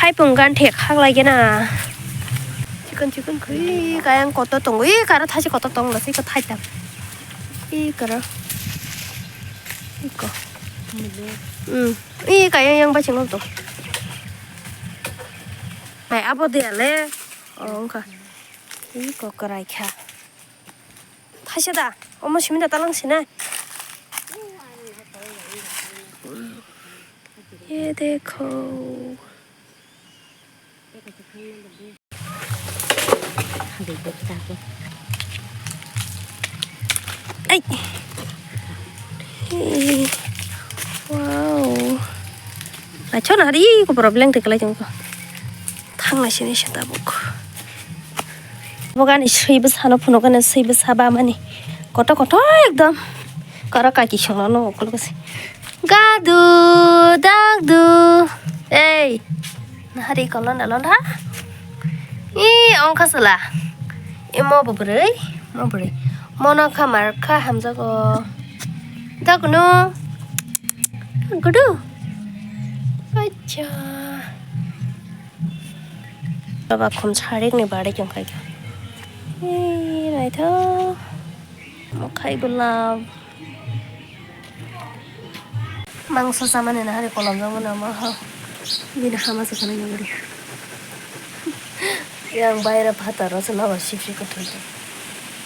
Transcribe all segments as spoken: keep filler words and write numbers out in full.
Ai pung gan thek hak lai gena. Chikon chikon khui kayang koto tongo. Ih, kara thachi koto tongo, siko thai tam. Ih, kara. Iko. Hmm. Ih, kayang yang baching tong. Ai, abo de ale. Oh, wngkha. Iko karai kha. Thaisa da. Omo simi da talang sinai. Ye dekho. Ai. Hey. Wow. Achon hari ko problem te kalai jong ko. Thang lai sini sa tabuk. Bo gani sui bwsano phunukgani sui bwsa bamani. Koto koto ekdom. Kara kaki songno no uklo bwsi. Gadu, dagdu. Ei. Nahari kono nalon ha. I ongkha sala. I mo bo bwrwi, mo bwrwi. Mono khamar kha hamjago. Dagno. Gudu. Acha. Baba khum sarik ni bari chong khai. Ei, naitho. Mokhai gulab. Mangso samani na hari kolom jang mano ma ha. Bini hama sa sana yang bari. Yang bayar phatar rasa lawa sip sip kothon.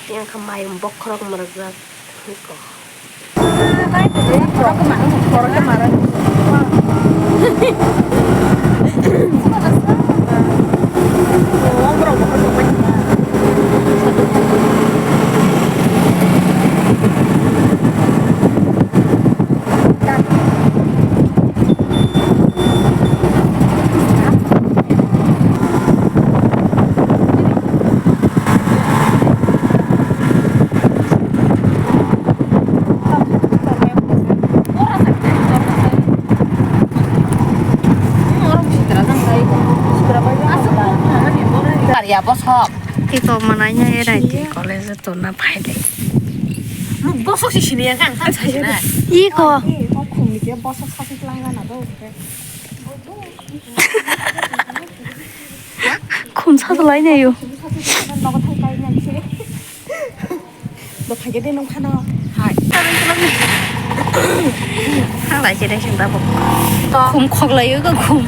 Yang khamai bokhorok marak jak. Karya bosok. Tiko mananya erai ti college to na phaile. Bosok si sini ya kan kan sai na. Iko. Bosok sakit langgan atau. Khum sa lai ne yo. Bo phai de nung khano. Hai. Thang lai se dai sing da bo. Khum khok lai yo khum.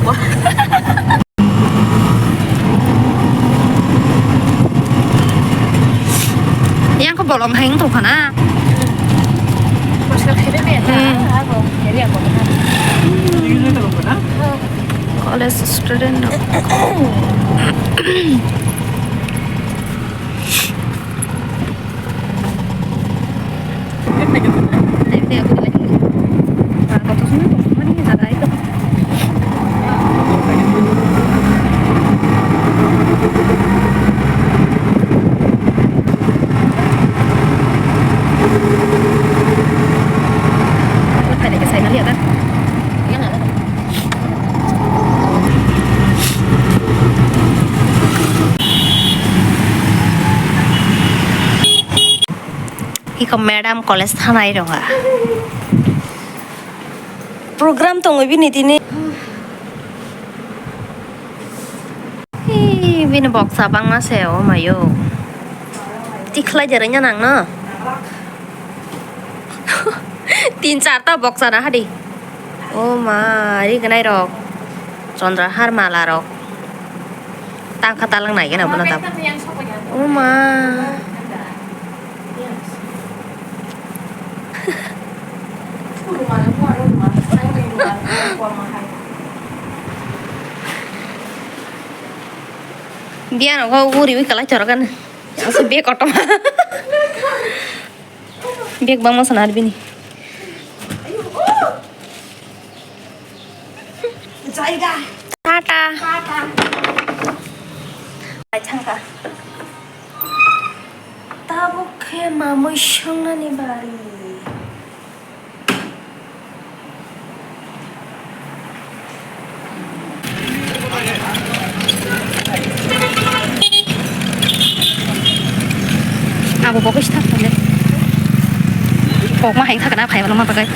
Yang ko bolong hai wng tong khana. College student rok. Iko madam college thanai rwkha. Program tongo bini tini. Ee, bini boksa bangma se o mayo. Tikhlai jerengya nangno. Tin charta boksa na hadi. O ma, ri ganai rok. Chandrahar mala rok. Tangkha talang nai gana bono tab. O ma. Biyan ogo uri wi kalai chorok gana. Asuk bek kotorma. Bek bangma sana ar bini. Tata. Tata. Tabuk khe mamui swngnani bari. Abo bo khe thak thale. Kokma hai thakna phai ma bagwi.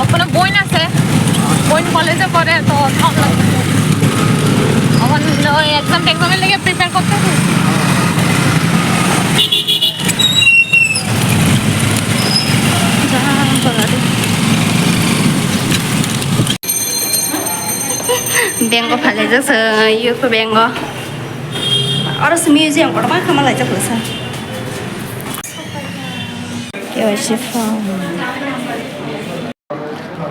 Okkone boin ase, boin college-e pore, to thok lagbo. Okkone oi exam exam-or lage prepare korte hoy. Bank-o phalajak se, U C O Bank-o. Oro se museum kotorma khe malaijak se. K Y C form.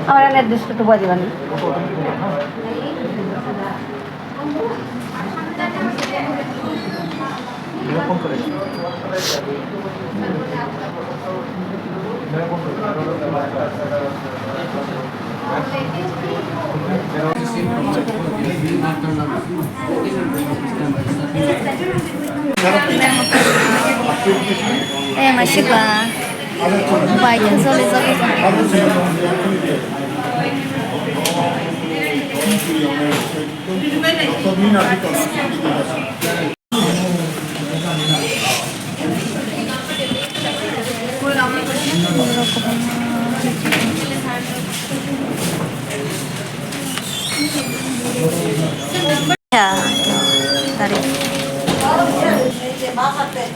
Amar address to bari bani. Eh, masih ba. Bai khe joli joli.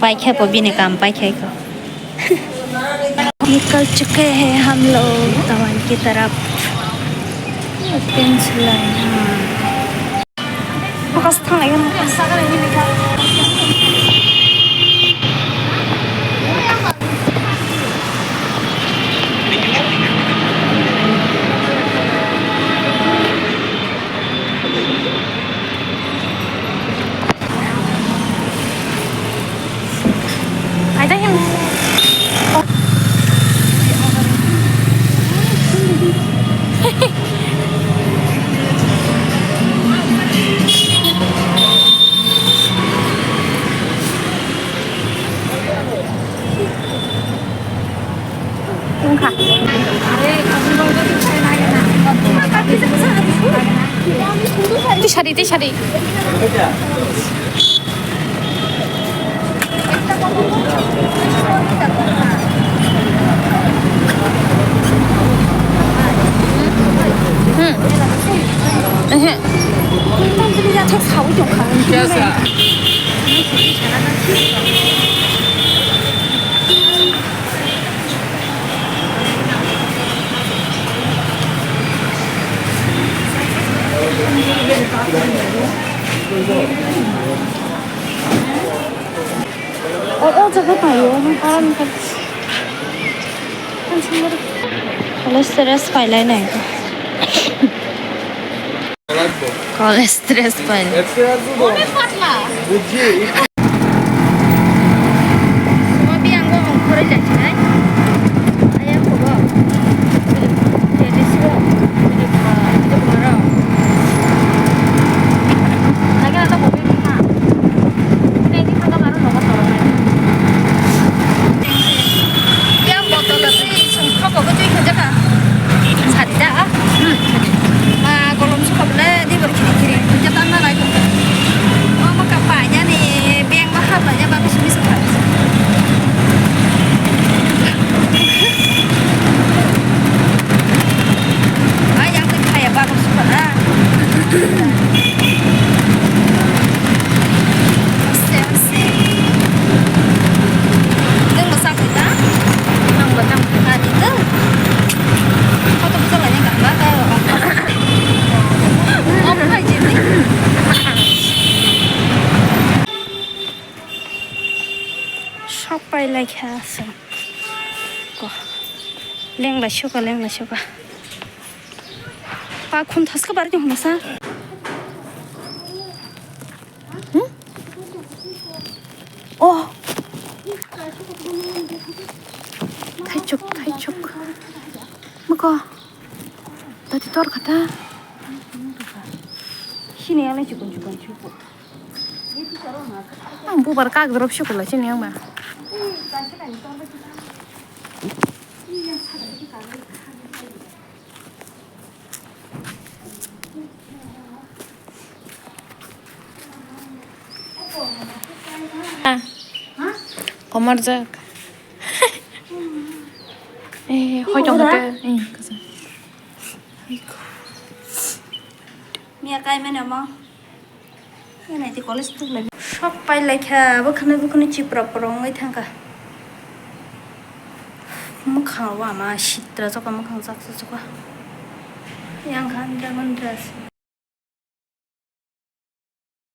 Paikha po bini kam paikha ko. निकल चुके हैं हम लोग दवाई की तरफ। Focus thang lai gana. Wngkha. Tisari, tisari. Hmm. Ehe. O, o jaga paio, karon ka. College dress pailai nai. College dress pailai. Suma biyango ongkhorwi jai sinai. Ayang kubo. Jadi sibo. Jadi kumarok. Lagi ada kopi mana? Ini, ini kagak baru nomor tolong aja. Yang botol itu isung kok kok cuy kerja kah? Sari dah. Ma kolom suka bela di berkiri-kiri. Kerja tanah lagi. Mama kapa aja nih, biang mahal aja bagus bisa. Ay, yang tu kaya bagus suka dah. Nwng bo cham kha ta? Nwng bo cham kha. Ani nwng? Kau tu betul aja nggak apa-apa. Sok pai lai kha se. Ko. Leng lai suka, leng lai suka. Pa khun thas kha bar khe hwnsa. Hmm? Oh. Thaichuk, thaichuk. Mako. Tati tor kha ta. Sini ale chukun chukun chukun. Ang bubar kak drop sukula sini ang ba. Komorjak. Eh, hoi tong te. Eh, kasa. Miya kai mene mo. Nai ti college tuk lai. Sok pai lai kha, abo khana bo khani chipra pora wngwi thang kha. Mwkhang wa ma sitra jokha, mwkhang jak jak jokha. Yang khan dragon dress.